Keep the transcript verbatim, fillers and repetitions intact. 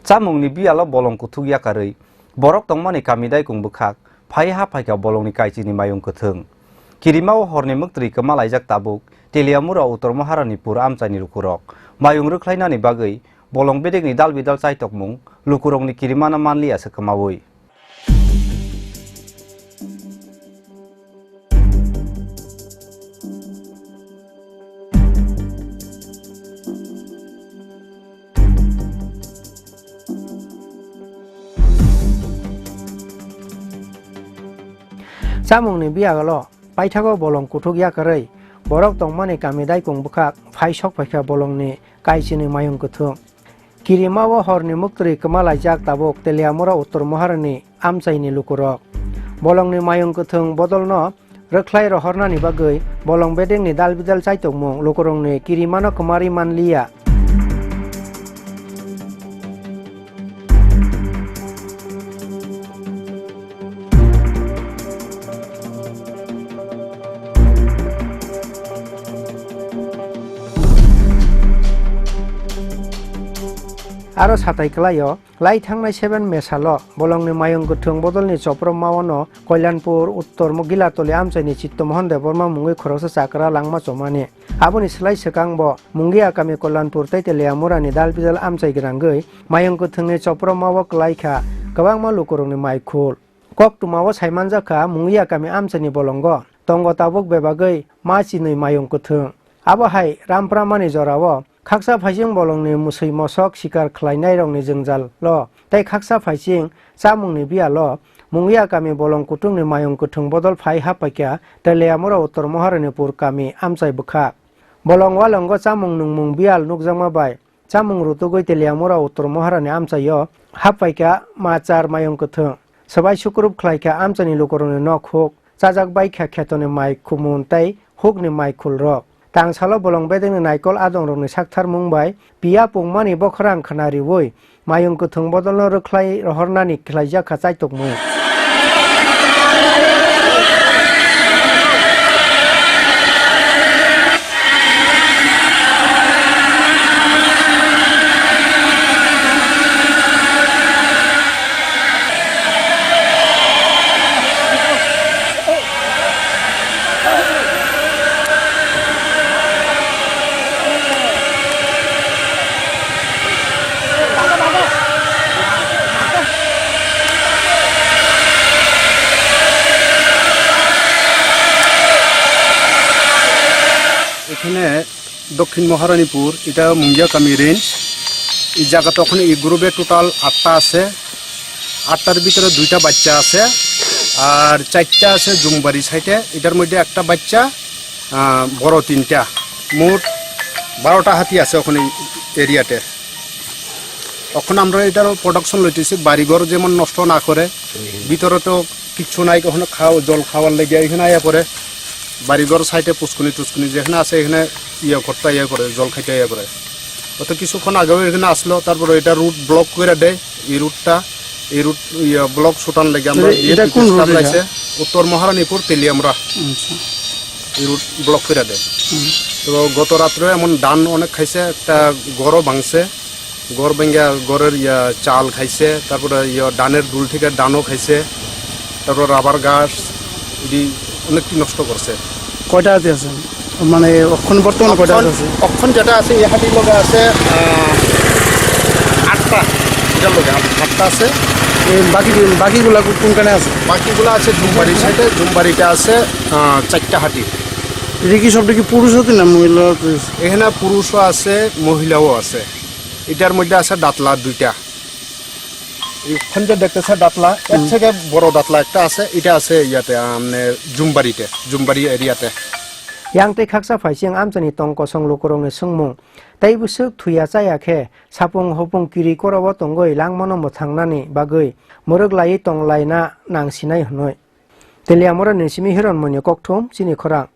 Chamungni biyalo bolong kuthuk yakarwi borok tongmani kami daikung bwkhak phai ha phaikha bolongni kaichini mayung kwthwng. Kirimao horni mwktwi kwma laijak tabuk Teliamura Uttor Maharanipur amchaini lukurok. Mayung rwkhlainani bagwi bolong bedekni dal bidal chaitokmung lukurokni kirimano manliya se kwmawi. Chamungni biyagalo paithago bolong kuthuk yakarwi borok tongmani kami daikung bwkhak phai sok phaikha bolongni kaichini mayung kwthwng. Kirimao horni mwktwi kwma laijak tabuk Teliamura Uttor Maharani amchaini lukurok. Bolongni mayung kwthwng bodolno rwkhlai rohornani bagwi bolong bedekni dal bidal chaitokmung lukurokni kirimano kwmarwi manliya. Aro satai kwlaio, lai thangnai seven May salo bolongni mayung kwthwng bodolni chopropmao no Kalyanpur Uttor Gilatoli amchaini Chitto Mohon Debbarma mungwi khoroksa chakra langma chomani. Aboni slai swkang bo Mungia kami Kalyanpur tei Teliamurani dal bidal amchai gwnangwi mayung kwthwngni chopropmao kwlai kha kwbangma lukurokni mai khul. Koktwmao saimanjak kha Mungia kami amchaini bolongo tongo tabuk bebagwi ma chinwi mayung kwthwng. Abo hai rampramani jorao khaksa phaising bolongni mwswi mosok sikar khlainairokni jwngjalo tei khaksa phaising chamungni biyalo Mungia kami bolong kuthukni mayung kwthwng bodol phai haphaikha Teliamura Uttor Maharanipur kami amchai bwkhak. Bolong walongo chamung nungmung biyal nukjakma bai chamung rutugwi Teliamura Uttor Maharani amchaio haphaikha ma char mayung kwthwng. Swbai sukrup khlaikha amchaini lukurokni nok huk, chajak baikha khetoni mai khumun tei hukni mai khulrok. Tangsalo bolong bedekni naikol adongrokni saktharmung bai piya pungmani bokhorang khna riui mayung kwthwng bodolno rwkhlai rohornani khlaijak kha chaitokmung. এখানে দক্ষিণ মহারানীপুর, এটা মুঙ্গিয়া কামি রেঞ্জ। এই জায়গাতে ওখানে এই গ্রুপে টোটাল আটটা আছে, আটটার ভিতরে দুইটা বাচ্চা আছে, আর চারটা আছে জুমবাড়ি সাইডে, এটার মধ্যে একটা বাচ্চা, আহ, বড় তিনটা, মোট বারোটা হাতি আছে ওখানে এরিয়াতে। এখন আমরা এটারও প্রোটেকশন লইতেছি, বাড়িঘর যেমন নষ্ট না করে, ভিতরে তো কিচ্ছু নাই, ওখানে খাও, জল খাওয়ার লেগে এখানে আয়া পড়ে, বাড়িঘর সাইডে পুষ্কুনি টুসকুনি যেখানে আছে এখানে ইয়ে করতে আয়া পড়ে, জল খাইতে আয়া পড়ে। অত কিছুক্ষণ আগেও এখানে আসলো, তারপরে এটা রুট ব্লক করে দেয়, এই রুটটা, এই রুট ইয়ে ব্লক ছুটান লেগে আমরা এটা, এটা কোন বিএসএফ রুট এটা? আছে, উত্তর মহারানীপুর তেলিয়ামরা, আচ্ছা। এই রুট ব্লক করে দেয়। হুম। তো গত রাত্রে এমন ধান অনেক খাইছে, একটা ঘরও ভাঙছে। ঘর ভেঙে ঘরের ইয়া চাল খাইছে, তারপরে ইয়া ধানের দুল থেকে ধানও খাইছে, তারপর রাবার গাছ, এটি অনেকটি নষ্ট করছে। কয়টা হাতি আছে? মানে, অখন বর্তমানে কয়টা হাতি আছে? অখন যেটা আছে, এই হাতির লগে আছে, আহ, আটটা, এটার লগে আট-, আটটা আছে। এই বাকি, বাকিগুলা কো-, কোনখানে আছে? বাকিগুলা আছে জুমবাড়ি সাইডে, জুমবাড়িতে আছে, আহ, চারটা হাতি। এটা কি সবটা কি পুরুষ হাতি না মহিলা হাতি? এখানে পুরুষও আছে, মহিলাও আছে। এটার মধ্যে আছে দাঁতলা দুইটা। এখান যে দেখতেছে দাঁতলা, এর হুম। থেকে বড় দাঁতলা একটা আছে, এটা আছে ইয়াতে, আমনে জুমবাড়িতে, জুমবাড়ি এরিয়াতে। Yang tei khaksa phaising amchaini tong kosong lukurokni swngmung tei bwswk thuya chaya khe sapung hopung kiri korabo tongwi langmano mwthangnani bagwi mwrwk laiwi tong laina nang sinai hwnwi. Teliamura ni simi Hiron Moni kokthum chini khorang.